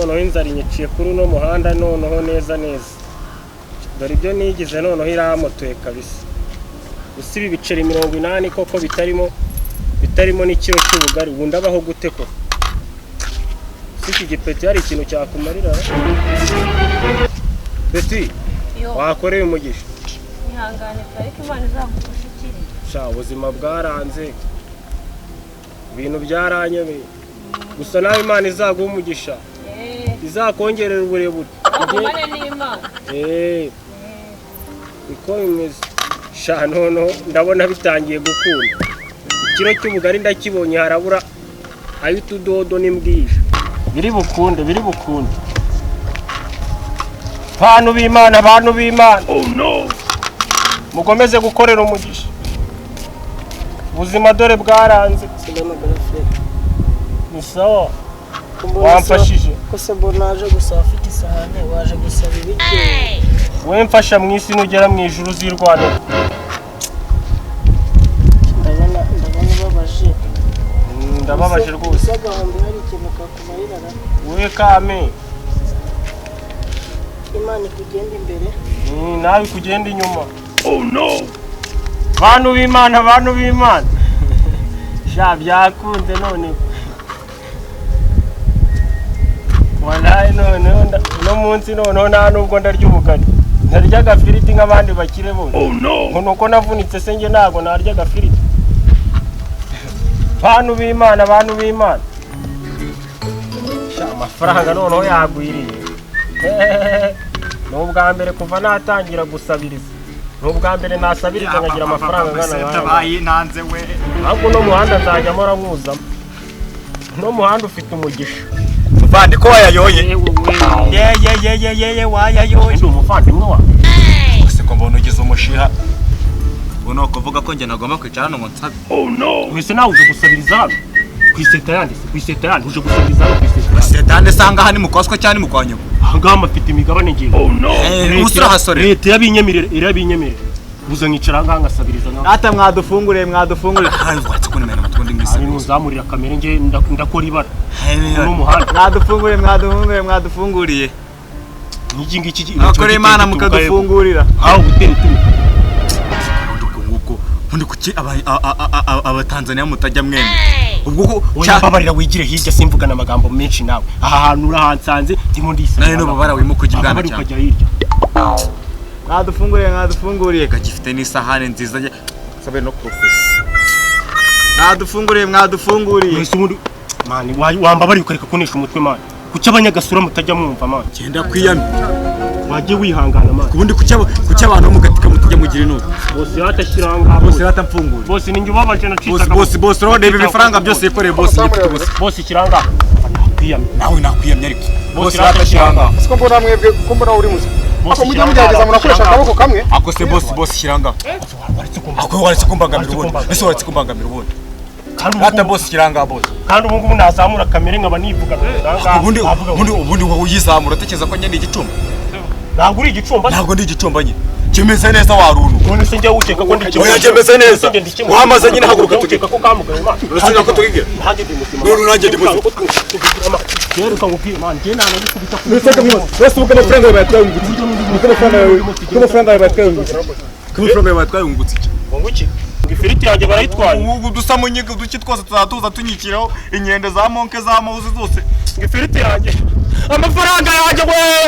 Noneho inzara inyiciye kuri uno muhanda, noneho neza neza. Dore ibyo nigize, noneho iramotoye kabisa. Gusa ibi biceri 80 koko bitarimo n'ikiro cy'ubugari, ubu ndabaho gute koko? Si iki gipeti hari ikintu cyakumarira? Peti. Yo. Wakoreye umugisha. Ihangane pe, ariko Imana izagufasha ikiri. Sha, ubuzima bwaranze, ibintu byaranyobeye. Gusa nawe Imana izaguha umugisha, izakongerera uburebure. Agumane n'Imana. Niko bimeze sha. Noneho ndabona bitangiye gukunda. Ikiro cy'ubugari ndakibonye, harabura ay'utudodo n'imbwija. Biri bukunde, biri bukunde. Bantu b'Imana, bantu b'Imana, mukomeze gukorera umugisha. Ubuzima dore bwaranze. Salama, garafure. Ni sawa, wamfashije. Ko se mbona waje gusaba ufite isahane, waje gusaba ibiryo? We mfasha mu isi, nugera mu ijuru uzirwanira. Ndabona ubabaje. Ndababaje rwose. Ese agahumbi hari ikintu kakumarira ra? We kame. Imana ikugenda imbere. Nawe kugenda inyuma. Bantu b'Imana, bantu b'Imana, sha byakunze none. Walayi, noneho uno munsi noneho nta nubwo ndarya ubugari, ndarya agafiriti nk'abandi bakire bose. Ngo nuko navunitse se njye ntago narya agafiriti? Bantu b'Imana, bantu b'Imana, sha amafaranga noneho yagwiriye. Ni ubwa mbere kuva natangira gusabiriza, ni ubwa mbere nasabiriza nkagira amafaranga angana nk'aya. Bayintanze we. Ahubwo uno muhanda nzajya mpora mwuzamo, uno muhanda ufite umugisha. Muvandi, ko wayayoye? Ye ye ye ye ye ye, wayayoye. Ndi umuvandimwe wawe? Ese ko mbona ugize umushiha, ubu ni ukuvuga ko njye nagomba kwicara hano ngo nsabe? Wese nawe uje gusabiriza hano ku iseta yandi se? Ku iseta yandi uje gusabiriza hano ku iseta yandi? Setande sanga aha ni mu kwaswa cyangwa ni mu kwa nyoko? Aha ngaha mafite imigabane ngewe. Ubu urahasorera. Leta irabinyemerera, irabinyemerera. Uza nkicara aha ngaha ngasabiriza nawe. Ata mwadufunguriye, mwadufunguriye. Aha watse ko nimena amatwi ndi Hari mwisa. ntuzamurira kamere, nge ndakora ibara uno muhanda. Mwadufunguriye, mwadufunguriye, mwadufunguriye. N'iki ngiki. Abakora Imana mukadufungurira. Aho gutera ituruka. Ubwo ngubwo ubundi kuki Abatanzaniya mutajya mwemera ubwo ko? Oya, mbabarira wigire hirya, simvugana amagambo menshi nawe. Aha hantu urahansanze ndimo ndisaba. Nawe n'ububara wimuka ujya ibwana Mbabarira cyane. ukajya hirya. Mwadufunguriye, mwadufunguriye. Gifite n'isahani nziza sabe no kurofesa. Mwadufunguriye, mwadufunguriye. Mwese ubundi man, wambabariye ukareka kunesha umutwe man. Kuki abanyagasura mutajya mwumva man? Genda kwiyamye. Wajye wihangana man. Ubundi kuki abantu bo mu gatika mutajya mugira inoti? Bose yatashyira aha ngaha. Bose batamfungura. Bose, ninjye ubabaje nacitse. Bose, bose, bose, urabona ibi bifaranga byose yikoreye bose ngifite ubusa. Bose, ikiranga nakwiyamye. Nawe nakwiyamye ariko. Bose bose yatashyira aha ngaha. Siko mbona mwebwe, ko mbona uri muzima? Bose, Ako mujye shyira mugerageza ngaha, murakoresha shyira ngaha. akaboko kamwe. Ako se boss, boss, shyira ngaha. Waretse kumva. Ako waretse kumbangamira Waretse ubundi? kumbangamira. Ese waretse kumbangamira ubundi? Kandi ubu Rata ngubu boss, shyira ngaha boss. Kandi ubu ngubu nazamura kamere nkaba nivuga aha ngaha. Ubundi Navuga ngo- ubundi wowe uyizamura utekereza ko njye ndi igicumbi? Ntabwo uri igicumba se? Ntabwo ndi igicumba nyine, kimeze neza waruntu. None se njye ukeka ko ndi kimwe? Oya, kimeze neza. Njye ndi kimwe. Wamaze nyine, haguruka tugende. Ukeka ko kamugaye man? Uretse ko tugiye. Nanjye ndi muzima. None nanjye ndi muzima. Rero ukangubwira man, njye nanagukubita ku Wese ubwo amafaranga yawe bayatwayungutse, ubwo amafaranga yawe, ubwo amafaranga yawe bayatwayungutse. Ko amafaranga yawe batwayungutse iki? Ngo iki? Ngo ifiriti yanjye barayitwaye. Ubu dusa mu nyigo uduki twose tuzatuza tunyikiraho inkende za monke za mawuzi zose. Ngo ifiriti yanjye, amafaranga yanjye we!